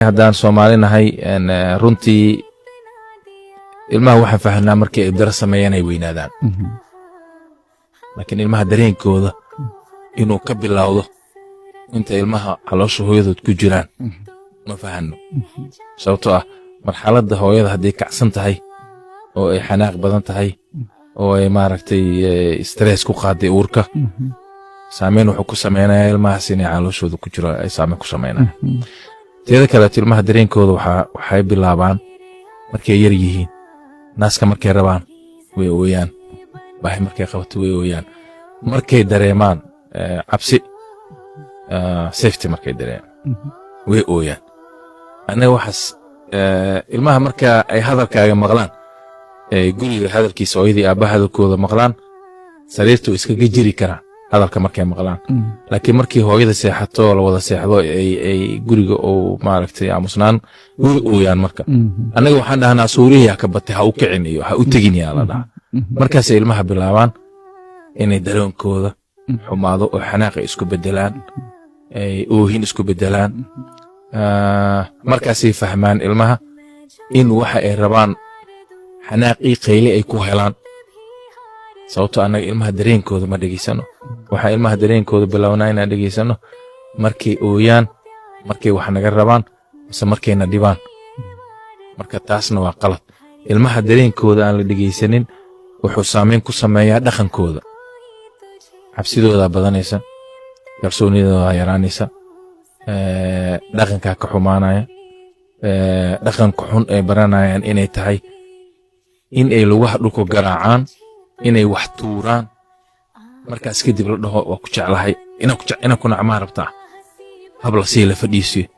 Haddaan Soomaali nahay, runtii ilmaha waxaan fahnaa markay ibdaro sameeyaan ay weynaadaan, laakiin ilmaha dareenkooda inuu ka bilowdo inta ilmaha caloosha hooyadood ku jiraan ma fahanno, sababtoo ah marxaladda hooyada hadday kacsan tahay oo ay xanaaq badan tahay oo ay, maaragtay, stress ku qaaday uurka, saameyn wuxuu ku sameynayaa ilmahaas inay calooshooda ku jiro ay saameyn ku sameynaya. Teeda kaleeto, ilmaha dareenkooda waxay bilaabaan markay yar yihiin. Naaska markay rabaan way ooyaan, baahi markay qabato way ooyaan, markay dareemaan cabsi, safety markay dareemaan way ooyaan. Annaga waxaas, ilmaha marka ay hadalkaaga maqlaan, guriga hadalkiisa, hooyadii aabbaha hadalkooda maqlaan, sariirta way iskaga jiri karaan hadalka markay maqlaan. Laakiin markii hooyada seexato, la wada seexdo, ay guriga uu, maaragtay, aamusnaan, way ooyaan. Marka annaga waxaan dhahnaa suurihii ha ka batay, ha u kicin iyo ha u tegin yaa la dhahaa. Markaasay ilmaha bilaabaan inay dareenkooda xumaado oo xanaaqay isku bedelaan, ay oohin isku bedelaan. Markaasay fahmaan ilmaha in waxa ay rabaan xanaaqii qayle ay ku helaan, sababtoo annaga ilmaha dareenkooda ma dhegeysano. Waxaa ilmaha dareenkooda bilownaa inaan dhegeysano markay ooyaan, markay wax naga rabaan mise markayna dhibaan. Marka taasna waa qalad. Ilmaha dareenkooda aan la dhegeysanin wuxuu saameyn ku sameeyaa dhaqankooda. Cabsidoodaa badanaysa, kalsoonidoodaa yaraanaysa, dhaqankaa ka xumaanaya. Dhaqanka xun ay baranayaan inay tahay in ay lugaha dhulka garaacaan, inay wax tuuraan, markaas kadib la dhaho waa ku jeclahay, inaan ku nacmaa rabtaa, habla sii la fadhiisiyo.